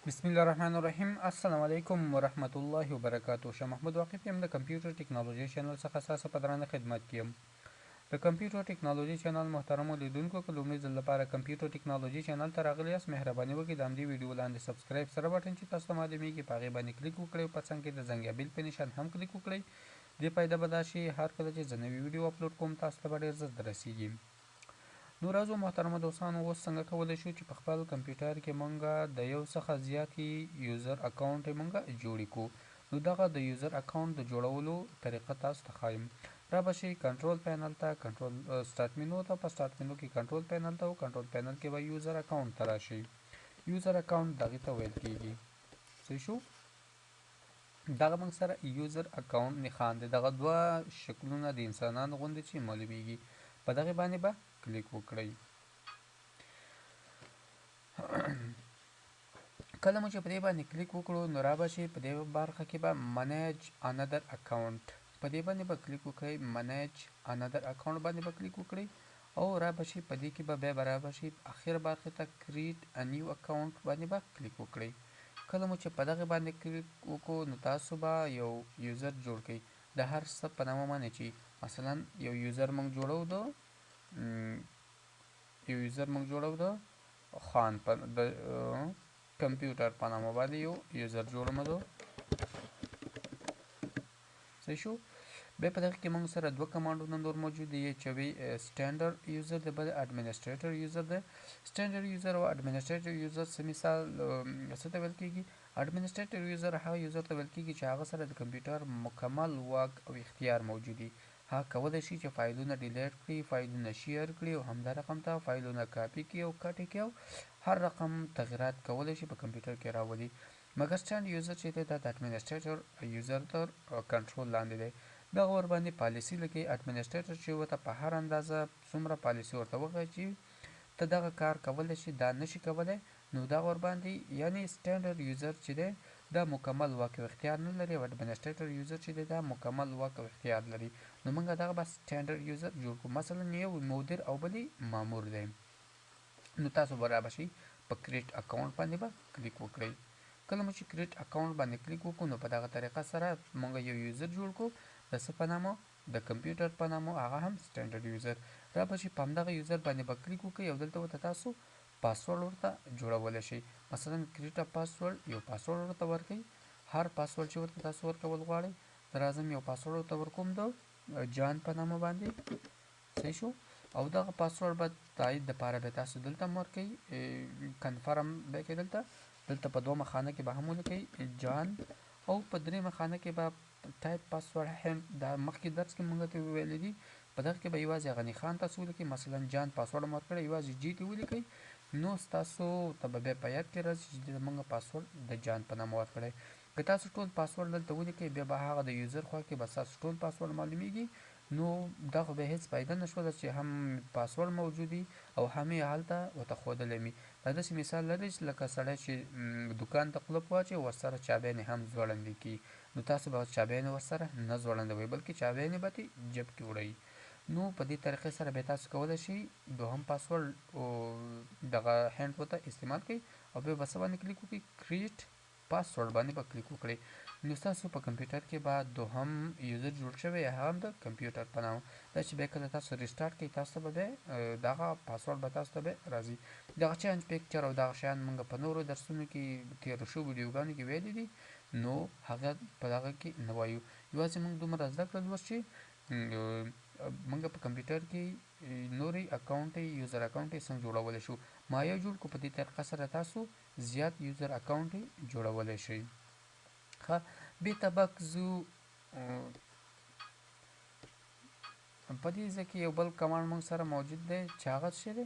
بسم الله الرحمن الرحیم. السلام علیکم ورحمت الله وبرکاتو. شاه محمود واقف یم، د کمپیوټر ټکنالوژي چینل څخه ستاسو په درانه خدمت کې یم. د کمپیوټر ټکنالوژي چینل محترمو لیدونکو، که لومړي ځل لپاره کمپیوټر ټکنالوژي چینل ته راغلي یاست، مهرباني وکړئ د همدې ویډیو لاندې subscribe سره بټن چې تاسو ته معلومیږي په هغې باندې کلیک وکړئ او په څنګ کې د زنګ یا bell په نشان هم کلیک وکړئ. دې فایده به دا شي هر کله چې زه نوې ویډیو اپلوډ کوم تاسو ته به ډېر زر درسیږي. نو راځو محترمو دوستانو، اوس څنګه کولی شو چې په خپل کمپیوټر کې مونږه د یو څخه زیاتې user account مونږه جوړې کړو. نو دغه د user account د جوړولو طریقه تاسو ته ښایم. را به شئ control panel ته، control start menu ته، په start menu کې control panel ته او control panel کې به user account ته راشئ. user account دغې ته ویل کیږي. صحیح شو؟ دغه موږ سره user account نښان دی. دغه دوه شکلونه د انسانانو غوندې چې معلومیږي، په دغې باندې به کلیک وکړئ. کله مو چې په دې باندې کلیک وکړو نو را به شي په دې برخه کې به manage another account، په دې باندې به کلیک وکړئ. manage another account باندې به کلیک وکړئ او را به شي په دې کې به بیا به را به شي اخر برخې ته create a new account باندې به کلیک وکړئ. کله مو چې په دغې باندې کلیک وکړو نو تاسو به یو user جوړ کړئ د هر څه په نامه باندې، چې مثلا یو user موږ جوړو د یو user موږ جوړو د خان په د کمپیوټر په نامه باندې یو user جوړوم ده. صحیح شو؟ بیا په دغه کې موږ سره دوه command ونه نور موجود دي، چې وی standard user دی، بل administrator user دی. standard user او administrator user څه مثال څه ته ویل کیږي؟ administrator user هغه user ته ویل کیږي چې هغه سره د کمپیوټر مکمل واک او اختیار موجود دي. هغه کولی شي چې فایلونه delete کړي، فایلونه share کړي او همدا رقم ته فایلونه کاپي کړي او cut کړي او هر رقم تغیرات کولی شي په کمپیوټر کې راولي. مګر standard user چې دی دا د administrator user تر کنټرول لاندې دی. دغه ورباندې پالیسي لګوي. administrator چې ورته په هر اندازه څومره پالیسي ورته وښایي چې ته دغه کار کولی شي دا نشي کولی، نو دغه ورباندې یعنی standard user چې دی دا مکمل واک او اختیار نه لري او administrator user چې دی دا مکمل واک او اختیار لري. نو موږ دغه به standard user جوړ کړو. مثلا یو مدیر او بل مامور دی. نو تاسو به را به شئ په create account باندې به کلیک وکړئ. کله مو چې create account باندې کلیک وکړو نو په دغه طریقه سره موږ یو user جوړ کړو د څه په نامه؟ د کمپیوټر په نامه، هغه هم standard user. را به شئ په همدغه user باندې به کلیک وکړئ او دلته ورته تاسو پاسورډ ورته جوړولی شئ. مثلا create password، یو پاسورډ ورته ورکړئ. هر پاسورډ چې ورته تاسو ورکول غواړئ، زه راځم یو پاسورډ ورته ورکوم د جان په نامه باندې. صحیح شو؟ او دغه پاسورډ به تایید دپاره به تاسو دلته هم ورکوئ، confirm به کوئ. دلته په دومه خانه کې به هم ولیکئ جان، او په درېیمه خانه کې به type password hint، دا مخکې درس کې موږ ته ویلي دي، په دغه کې به یوازې هغه نښان تاسو ولیکئ. مثلا جان پاسورډ مو ورکړی، یوازې G ته ولیکئ، نو ستاسو ته به بیا په یاد کې راځي چې دې موږ پاسورډ د جان په نامه ورکړی. که تاسو ټول پاسورډ دلته ولیکئ بیا به هغه د user خوا کې به ستاسو ټول پاسورډ معلومیږي. نو دا خو بیا هېڅ فایده نه شوله چې هم پاسورډ موجود وي او هم یې هلته ورته ښودلی وي. دا داسې مثال لري چې لکه سړی چې دوکان ته قلف واچوي ورسره چابیانې هم ځوړندې کړي، نو تاسو به چابیانې ورسره نه ځوړندوئ بلکې چابیانې به ترې جیب کې وړئ. نو په دې طریقې سره بیا تاسو کولی شئ دوهم پاسورډ دغه hint ورته استعمال کړئ او بیا به څه باندې کلیک وکړئ؟ create password باندې به کلیک وکړئ. نو ستاسو په کمپیوټر کې به دوهم user جوړ شوی، هغه هم د کمپیوټر په نامه. دا چې بیا کله تاسو restart کړئ تاسو ته به بیا دغه پاسورډ به تاسو ته بیا راځي. دغه change picture او دغه شیان موږ په نورو درسونو کې تېرو شوو ویډیوګانو کې ویلي دي، نو هغه په دغه کې نه وایو. یوازې موږ دومره زده کړل اوس چې موږ په کمپیوټر کې نورې account user account څنګه جوړولی شو. ما یو جوړ کړو، په دې طریقه سره تاسو زیات user account جوړولی شئ. ښه، بیرته back ځو. په دې ځای کې یو بل command موږ سره موجود دی چې هغه څه دی؟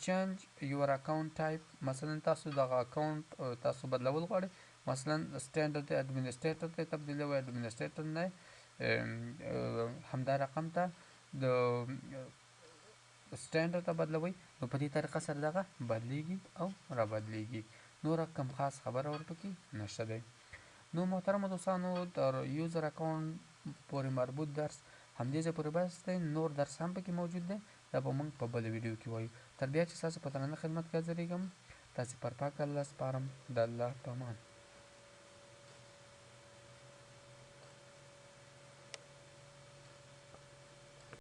change your account type. مثلا تاسو دغه account تاسو بدلول غواړئ، مثلا standard ته administrator ته تبدیلوئ، administrator نه همدا رقم ته د standard ته بدلوئ. نو په دې طریقه سره دغه بدلیږي او را بدلیږي. نوره کوم خاص خبره ورپکې نشته دی. نو محترمو دوستانو، تر user account پورې مربوط درس همدې ځای پورې بس دی. نور درس هم پکې موجود دی، دا به موږ په بله ویډیو کې وایو. تر بیا چې ستاسو په درانه خدمت کې حاضرېږم، تاسې پر پاک الله سپارم. د الله په امان.